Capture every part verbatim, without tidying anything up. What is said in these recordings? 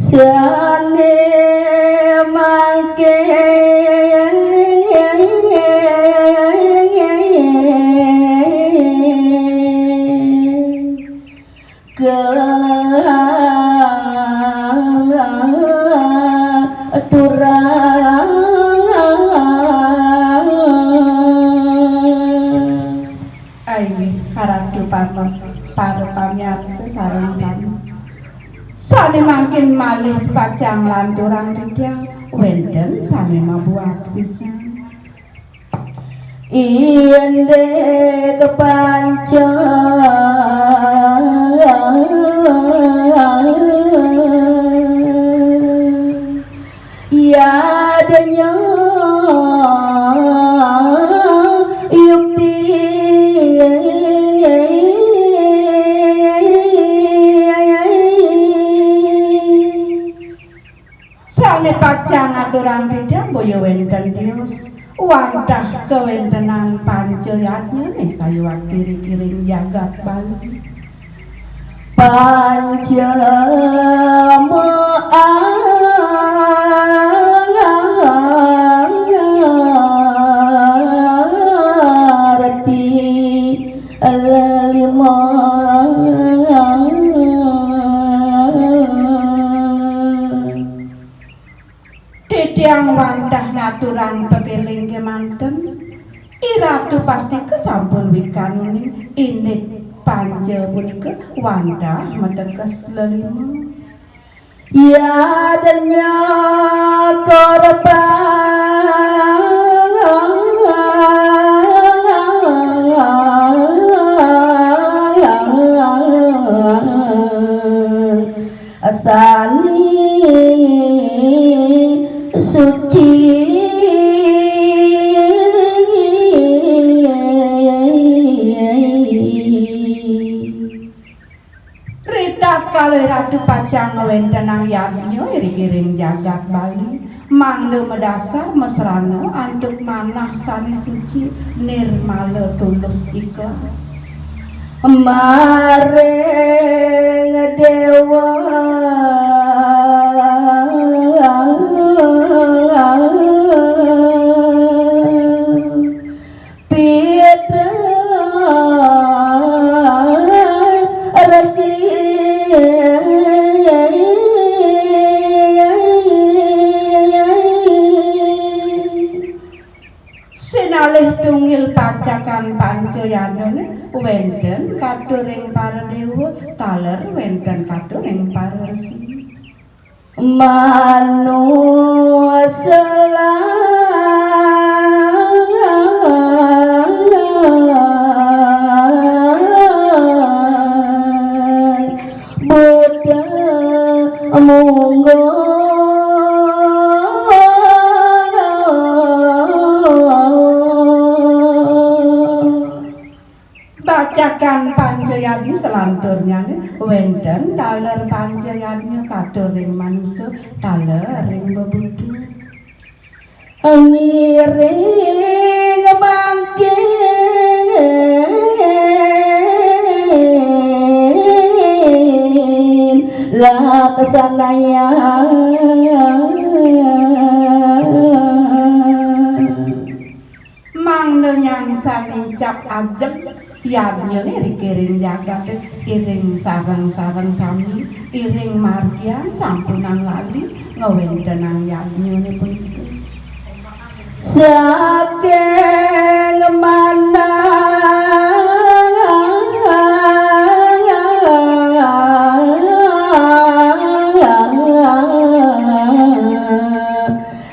Sané mangkin katurang. Inggih, Ratu para, para pamiarsa sareng sami. Sané mangkin malih pacang lanturang titiang, wénten sané mabuat pisan. Indik panca yadnya yukti. Sané pacang ngaturang titiang boya wénten tios wantah kawéntenan panca yadnyané sayuwakti ring jagat Bali. Panca maarti lelima. Titiang wantah ngaturang pakéling kémanten, I Ratu pastika sampun wikan uning indik panca punika wantah mateges lelima. Yadnya korban sane suci. Ritatkala Ratu pacang ngwéntenang yadnya ring jagat Bali, mangda madasar masrana antuk manah sane suci, nirmala, tulus, ikhlas. Maring Dewa Pitra Resi. Sinalih tunggil pacakan panca yadnane, wenten katur ring para dewa, taler wenten katur ring para resi. Manusa lan buta munggo. Bacakan panca yadnya salanturnyane wenten taler panca yadnya katur ring manusa, taler ring bebuta. Ngiring mangkin laksanayang. Mangda nyangsan nincap ajeg yadnyane ring jagat, iring sareng-sareng sami, iring margian sampunang lali ngwentenang yadnyane punika. Saking manah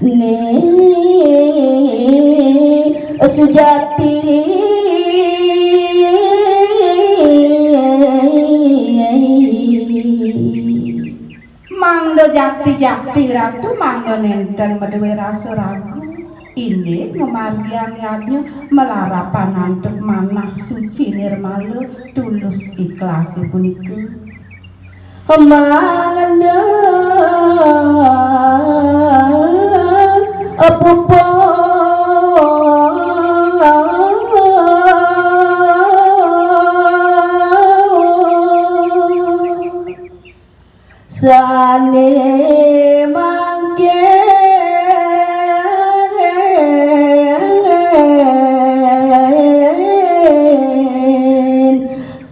ni sujati. Mangda jakti-jakti Ratu, mangda nenten maduwe rasa ragu. Indik ngamargiang yadnya malarapan antuk manah suci nirmala, tulus ikhlas punika. Mangda puput san Sané mangkin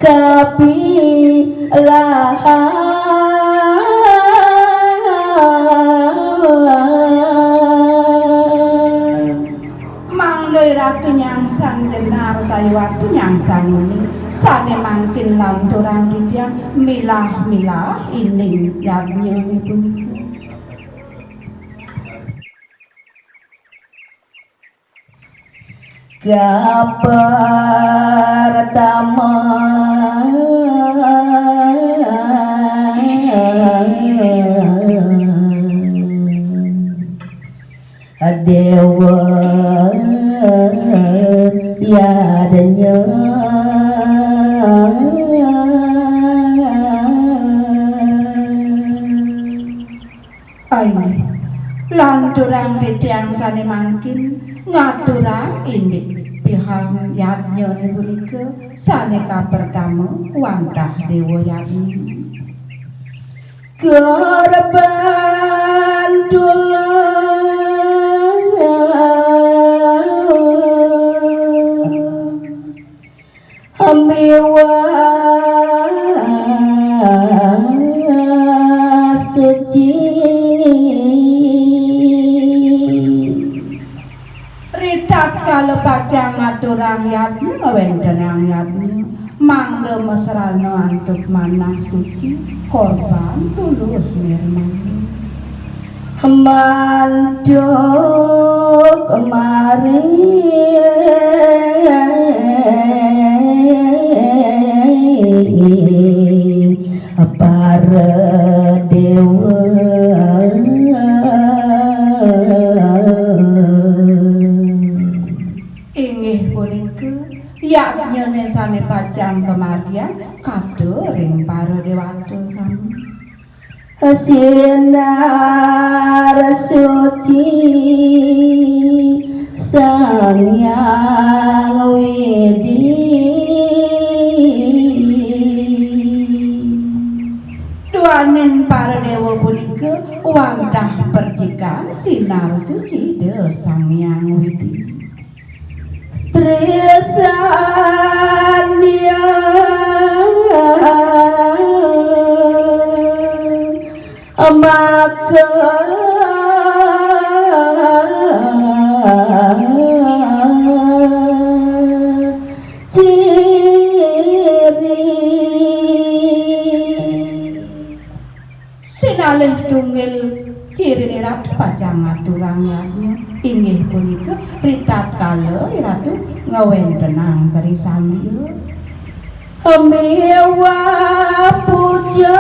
kapilahan. Mangda Ratu nyangsan jenar sayuwaktu nyangsan uning, sané mangkin lanturang titiang milah-milah indik yadnyané punika. Kapertama, Déwa Yadnya. Inggih, lanturang titiang sané mangkin ngaturang indik pihan yadnyané punika sané kapertama wantah Déwa Yadnya. Korban tulus miwah suci. Ritatkala pacang ngaturang yadnya, ngawéntenang yadnya, mangda masrana antuk manah suci, korban tulus nirmala. Mantuk maring para déwa. Inggih punika, yadnyané sané pacang kamargiang kada ring para déwata sami. Sinar suci Sang Hyang Widhi. Duaning para déwa punika wantah percikan sinar suci Ida Sang Hyang Widhi. Trisandiang maka ciri. Sinalih tunggil ciriné Ratu pacang ngaturang yadnya, inggih punika ritatkala Ratu ngawéntenang trisandia. Miwah puja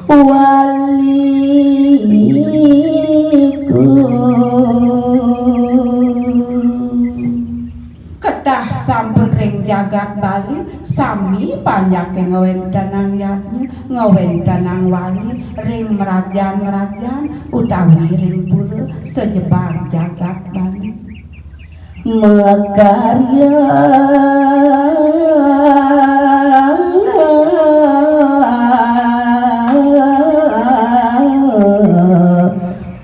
waliku. Ketah sampun ring jagat Bali, sami panjaké ngawéntenang yadnya, ngawéntenang wali ring mrajan-mrajan utawi ring pura sajebag jagat Bali. Makarya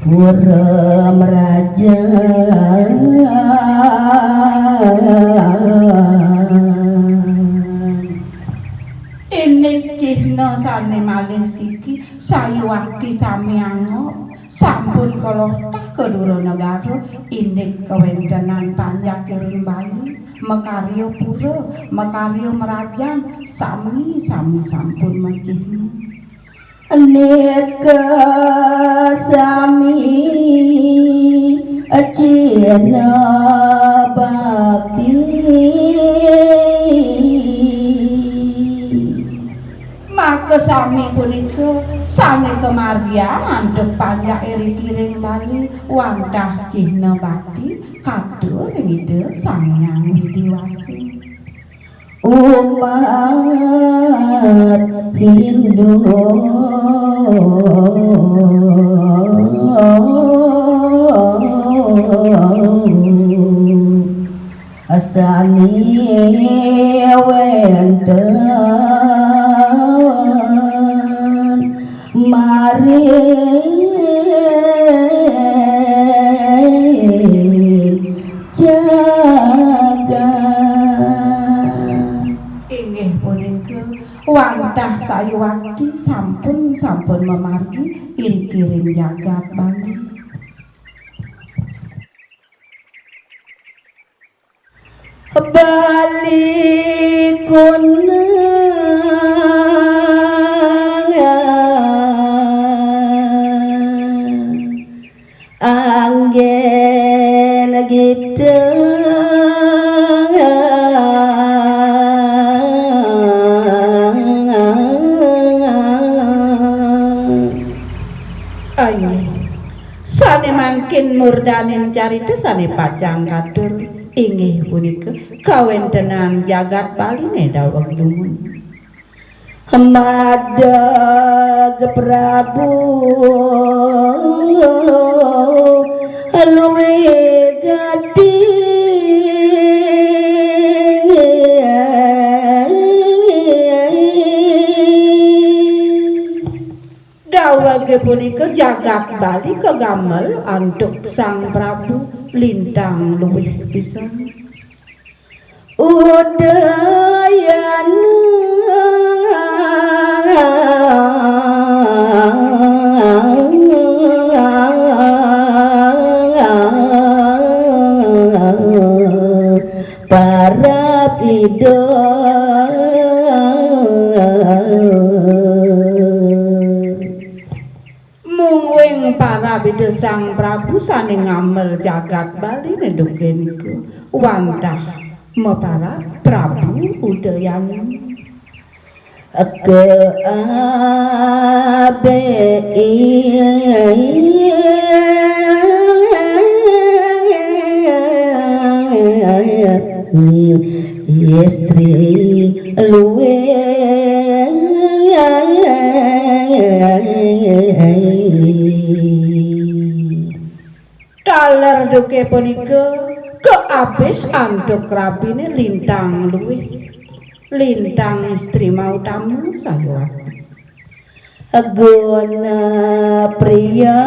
pura mrajan. Indik cihna sané malih siki, sayuwakti sami angok, sampun kaloktah ka dura negara, indik kawéntenan panjaké ring Bali, makarya pura, makarya mrajan, sami-sami sampun macihna. Nika sami cihna bakti. Maka sami punika sané kamargiang antuk panjaké riki ring Bali wantah cihna bakti katur ring Ida Sang Hyang Widhi Wasa. Umat Hindu. Sané wénten maring jagat. Inggih punika, wantah sayuwakti sampun, sampun mamargi iriki ring jagat Bali. Bali kunang anggén gita. Inggih. Sané mangkin murdaning carita sané pacang katur, inggih punika kawéntenan jagat Baliné daweg dumun. Madeg Prabu luwih gati. Dawege punika jagat Bali kagamel antuk Sang Prabu lintang luwih pisan. Udayana parab Ida. Mungguing parab Ida Sang Prabu sané ngamel jagat Baliné duké niku wantah maparab Prabu Udayana. Ke abe istri luwih. Taler duké punika kaabih antuk rabiné lintang luwih, lintang istri mautama sayuwakti. Guna priya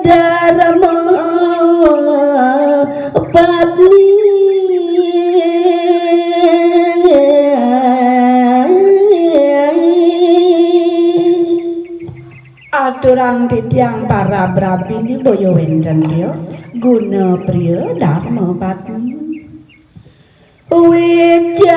darma patni. Aturang titiang para brabini boya wénten tios guna priya darma patni. Wicaksana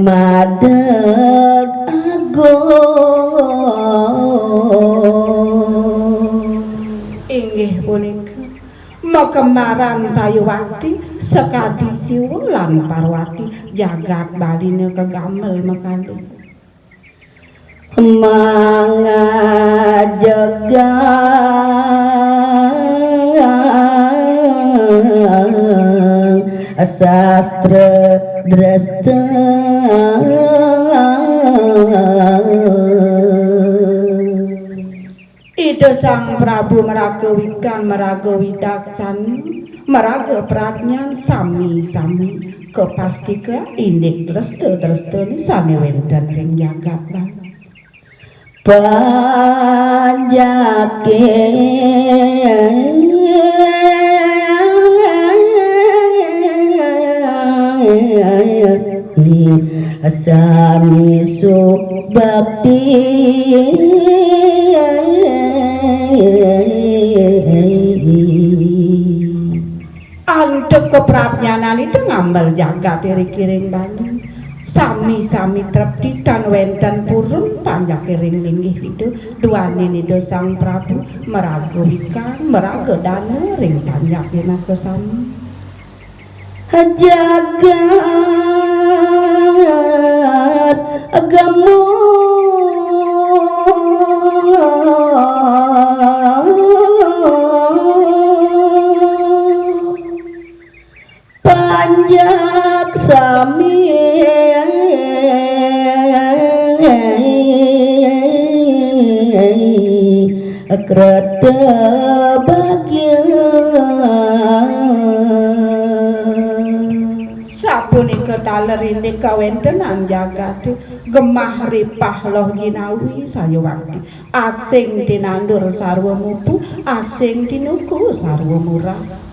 madeg agung. Inggih punika makemaran sayuwakti sakadi Siwa lan Parwati jagat Baliné kagamel makalih. Mangajegang sastra dresta. Ida Sang Prabu maraga wikan, maraga widaksana, maraga pradnyan sami-sami kapastika indik dresta-drestané sané wénten ring jagat Bali. Panjaké sami subakti. Antuk kapradnyanan Ida ngamel jagat iriki ring Bali. Sami-sami trepti tan wénten purun panjaké ring linggih Ida, duaning Ida Sang Prabu maraga wikan, maraga dana ring panjaké makasami. Jagat gemu. Panjak sami Kreta bagya. Sapunika taler indik kawentenan jagat, gemah ripah loh ginawi sayuwakti. Asing tinandur sarwa mupu, asing tinuku sarwa murah.